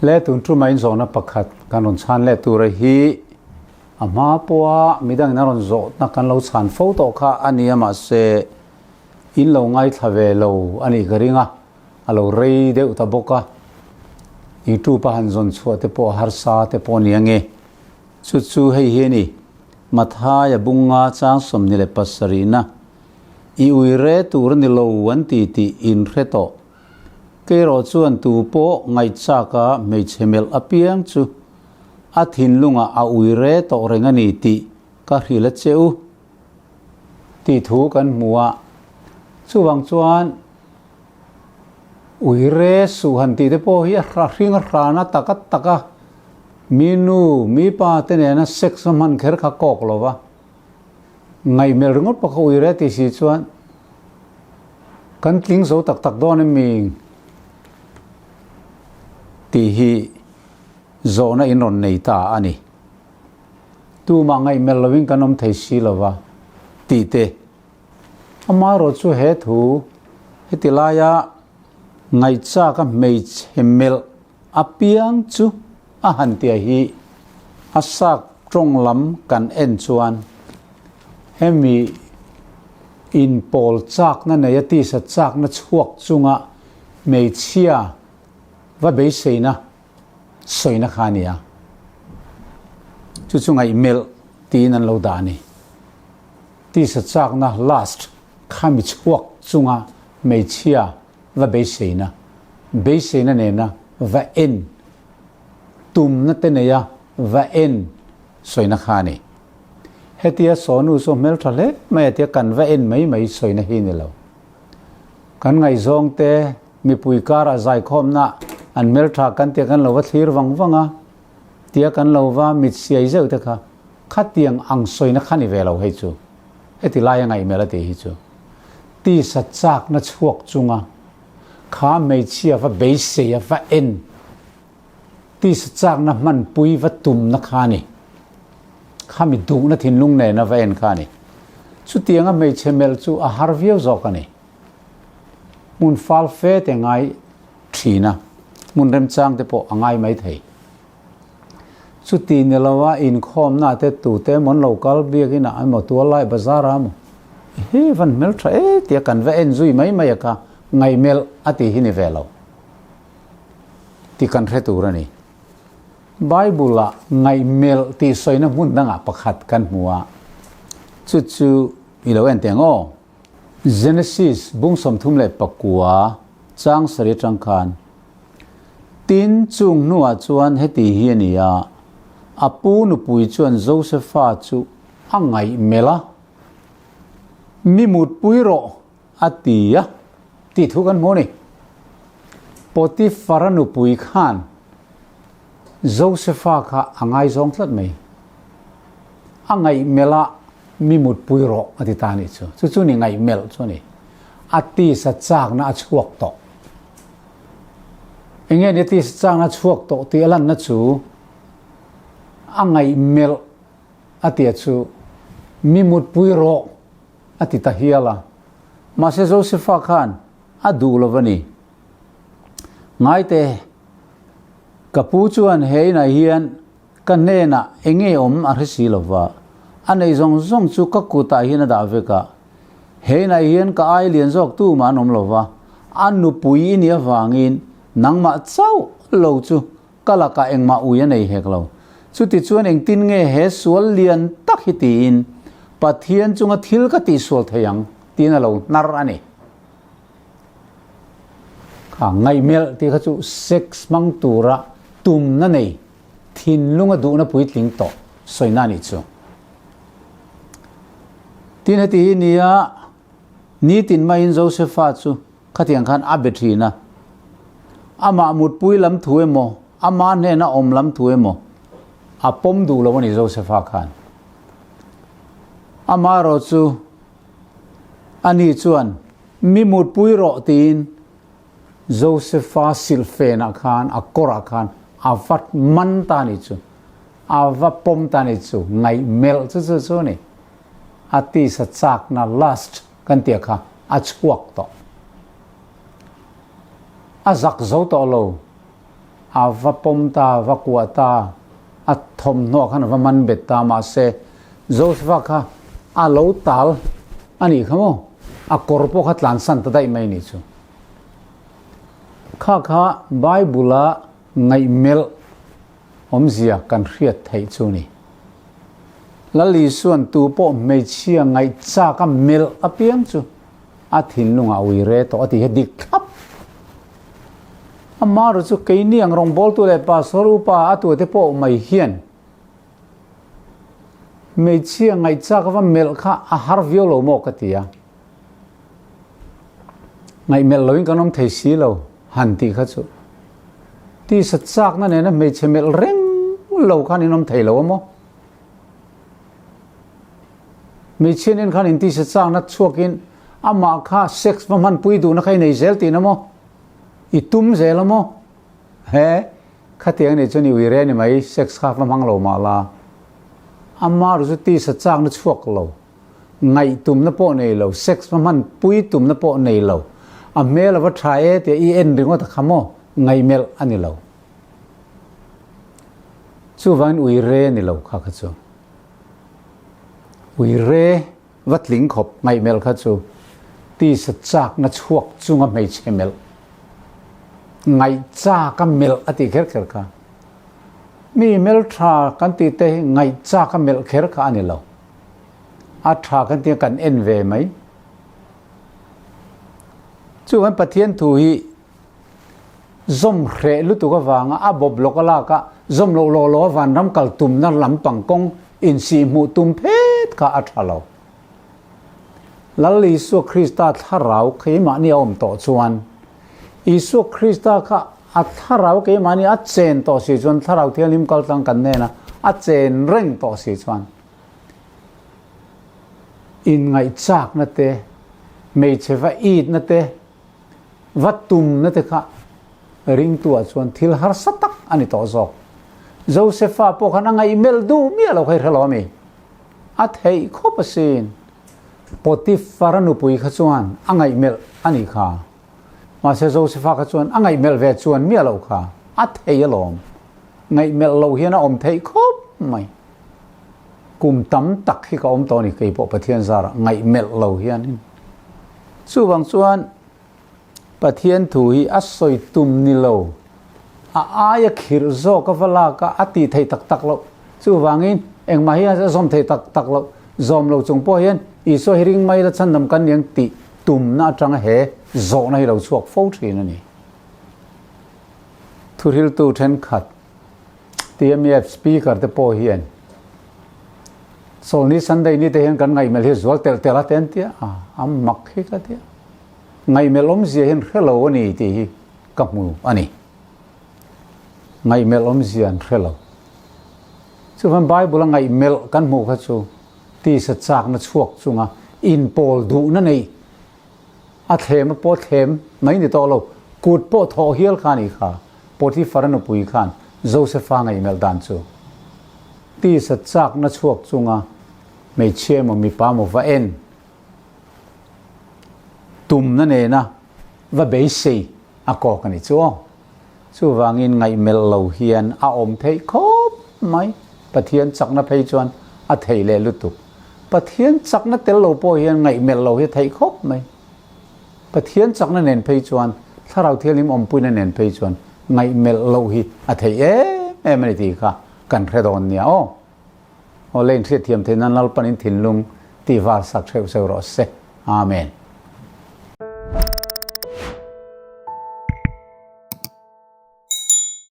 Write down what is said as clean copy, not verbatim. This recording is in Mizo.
Le tun tuma in zawhna pakhat kan rawn chhan leh tura hi a hma pawha midangin a rawn zawhna kan lo chhan fo tawh kha a ni a mahse in lo ngaithla ve lo a nih ka ring a, a lo rei deuh ta bawk a, YouTube a han zawn chhuah te pawh a harsa te pawh a ni ange. Chu chu hei hi a ni, Mathaia bunga chang 27na I ui re tur a ni lo an ti tih in hre tawh. Kerawh chuan tu pawh ngaihchaka hmeichhe melh apiang chu a thinlungah a ui re tawh reng a ni tih ka hrilh a che u tih thu kan hmu a. Chuvang chuan ui re suh han tih te pawh hi a hring a hrana taka taka mi nu mi pa te nena sex a hman kher kha kawk lo va. Ngaihmel ringawt pawh kha ui re tih si chuan kan tling zo tak tak dawn em mi tih hi zawhna in rawn nei ta a ni. Tumah ngaihmel lovin kan awm thei si lova tih te. Amaherawh chu he thu heti laia ngaihchak a hmeichhe melh apiang chu a han tia hi a sak tawng lam kan en chuan hemi inpawl chakna nei a tisa chakna chhuak chunga hmeichhia va beiseina sawina kha a ni a, chu chu ngaihmelh tiin an lo dah a ni. Tisa chakna last khami chhuak chunga hmeichhia va beiseina, beiseina nena va en, tumna te neia va en sawina kha a ni. Hetia sawnu chu hmeltha hle mai a tia kan va en mai mai sawina hi ni lo. Kan ngaihzawng te mipui karah zaikhawmna an hmeltha kan tia kan lo va thlir vang vang a, tia kan lo va mit siai zeuh te kha khatiang ang sawina kha ni ve lo hei chu. Heti laia ngaihmel a tih hi chu. Tisa chakna chhuak chunga kha hmeichhia va beisei a va en, tisa chakna hmanpui va tumna kha a ni. Kha mi duhna thinlung nena va en kha a ni. Chutianga hmeichhe melh chu a har viau zawk a ni. Hmun fal fe te ngai thin a, hmun remchang te pawh a ngai mai thei. Chuti ni lova inkhawmna te tute emaw an lo kal biakin ah emaw tuallai bazar ah emaw hi van hmel tha e tia kan va en zui mai mai a kha ngaihmelh a tih hi ni ve lo tih kan hre tur a ni. Bible ah ngaihmelh tih sawina hmun dangah pakhat kan hmu a, chu chu i lo en teh ang aw. Genesis bung 39 chang sarih atang khan Tin, chung hnuah chuan heti hi a ni a, a pu nupui chuan Josefa chu a ngaihmelh a, Mi mutpui rawh, a ti a, tih thu kan hmu a ni. Potifara nupui khan Josefa kha a ngaizawng tlat mai. A ngaihmelh a, Mi mutpui rawh, a ti ta a nih chu. Chu chu ni ngaihmelh chu a ni. A tisa chakna a chhuak tawh. Enge ni tisa chakna chhuak tawh tih a lanna chu a ngaihmelh a tia chu mi mutpui rawh a ti ta hial a. Mahse Josefa khan a duh lo a ni. Ngaite, ka pu chuan he inah hian ka hnenah enge awm a hre si lo va, a nei zawng zawng chu ka kutah hian a dah vek a. He inah hian ka ai lian zawk tu mah an awm lo va, a nupui i nih avangin nangmah chauh lo chu ka lakah engmah ui a nei hek lo. Chutichuan engtin nge he sual lian tak hi tiin Pathian chunga thil ka tihsual thei ang tiin a lo hnar a ni. Kha ngaihmelh tih kha chu sex hmang tura tumna nei thinlunga duhna puitling tawh sawina a nih chu. Tin heti hi nia nitin maiin Josefa chu khatiang khan a be thin a, amah mutpui lam thu emaw, ama hnena awm lam thu emaw a pawm duh lo a ni Josefa khan. Amaherawh chu ani chuan mi mutpui rawh tiin Josefa silhfenah khan a kawrah khan a va man ta a nih chu. A va pawm ta ni chu ngaihmelh chu chu chu ni. A tisa chakna lust kan tia kha a chhuak tawh. A zak zo tawh lo. A va pawm ta, a va kuah ta, a thawmhnaw khan a va man bet ta, mahse Josepha kha a lo tal a nih kha maw? A kawr pawh kha tlansan ta daih mai a nih chu. Kha kha Bible-a ngaihmelh awmzia kan hriat theih chu ni. Lal Isua'n tu pawh hmeichhia ngaihchak a melh apiang chu a thinlungah a ui re tawh a tih hi dik thlap. Amaherawh chu keini ang rawngbawltu leh pastor upa a tuate pawh mai hian hmeichhia ngaihchak va melh kha a har viau lo maw ka ti a. Ngaihmelh loin kan awm thei si lo han tih kha chu tisa chakna nena hmeichhe melh reng lo khan in awm thei lo a maw? Hmeichhia nen khan in tisa chakna chhuakin amah kha sex va hmanpui duhna kha i nei zel tihna maw? I tum zel a maw? He, khatiang nih chuan i ui re ni mai, sex kha va hmang lo mah la. Amah ru chu tisa chakna chhuak lo. Ngaihtumna pawh nei lo, sex va hmanpui tumna pawh nei lo, a hmel a va tha e tia i en ringawt a kha maw? Ngaihmelh a ni lo. Chuvangin ui re a ni lo kha kha chu. Ui re va tling khawp ngaihmelh kha chu tisa chakna chhuak chunga hmeichhe melh, ngaihchaka melh a tih kher kher kha. Mi hmeltha kan tih te hi ngaihchaka melh kher kha a ni lo. A tha kan tia kan en ve mai. Chuan Pathian thu hi zawm hreh lutuk avanga a bawp lawk a lak a, zawm loh lawh lawh a vanram kal tumna lampang kawng insih hmuh tum phet kha a tha lo. Lal Isua Krista thlarau keimahni a awm tawh chuan Isua Krista kha a thlarau keimahni a chen tawh si chuan Thlarau Thianghlim kaltlang kan nena a chen reng tawh si chuan Inngaihchakna te, hmeichhe va itna te, va tumna te kha ringtuah chuan thil harsa tak a ni tawh zawk. Josefa pawh khan a ngaihmelh duh miah lo kha i hre lo a mi? A theih khawp asin. Potifara nupui kha chuan a ngaihmelh a nih kha. Mahse Josefa kha chuan a ngaihmelh ve chuan miah loh kha a thei alawm. Ngaihmelh lo hian a awm theih khawp mai. Kum tam tak hi ka awm tawh a ni kei pawh Pathian zarah ngaihmelh lo hianin. Chuvang chuan Pathian thu hi a sawi tum ni lo, a aia khirh zawk a va lak a, a tih theih tak tak loh. Chuvangin engmah hi a zawm theih tak tak loh. Zawm lo chung pawh hian Isua hi ring mai la chhandam kan niang tih tumna atanga he zawhna hi lo chhuak fo thin a ni. Thuhriltu thenkhat TMEF Speaker te pawh hian Chawlni Sunday ni te hian kan ngaihmelh hi zual telh telh a te an tia a, a mak hi ka tia. Ngaihmelh awmzia hian hre lo a ni tih hi ka hmu a ni. Ngaihmelh awmzia an hre lo. Chuvan Bible a ngaihmelh kan hmuh kha chu tisa chakna chhuak chunga inpawl duhna nei A thlem a pawh thlem mai ni tawh lo, kut pawh thawh hial kha a nih kha, Potifara nupui khan Josefa ngaihmelh dan chu. Tisa chakna chhuak chunga hmeichhia emaw mipa emaw va en tumna nena va beisei a kawk a ni chu aw. Chuvangin ngaihmelh lo hian a awm theih khawp mai. Pathian chakna phei chuan a theih leh lutuk. Pathian chakna tel lo pawh hian ngaihmelh lo hi a theih khawp mai. Pathian chakna nen phei chuan, Thlarau Thianghlim awmpuina nen phei chuan ngaihmelh loh hi a theih em em a ni tih kha kan hre dawn nia aw. Aw, lei inhriatthiam theih nan Lalpanin thinlung tihvar sak hreuh hreuh rawh se. Amen.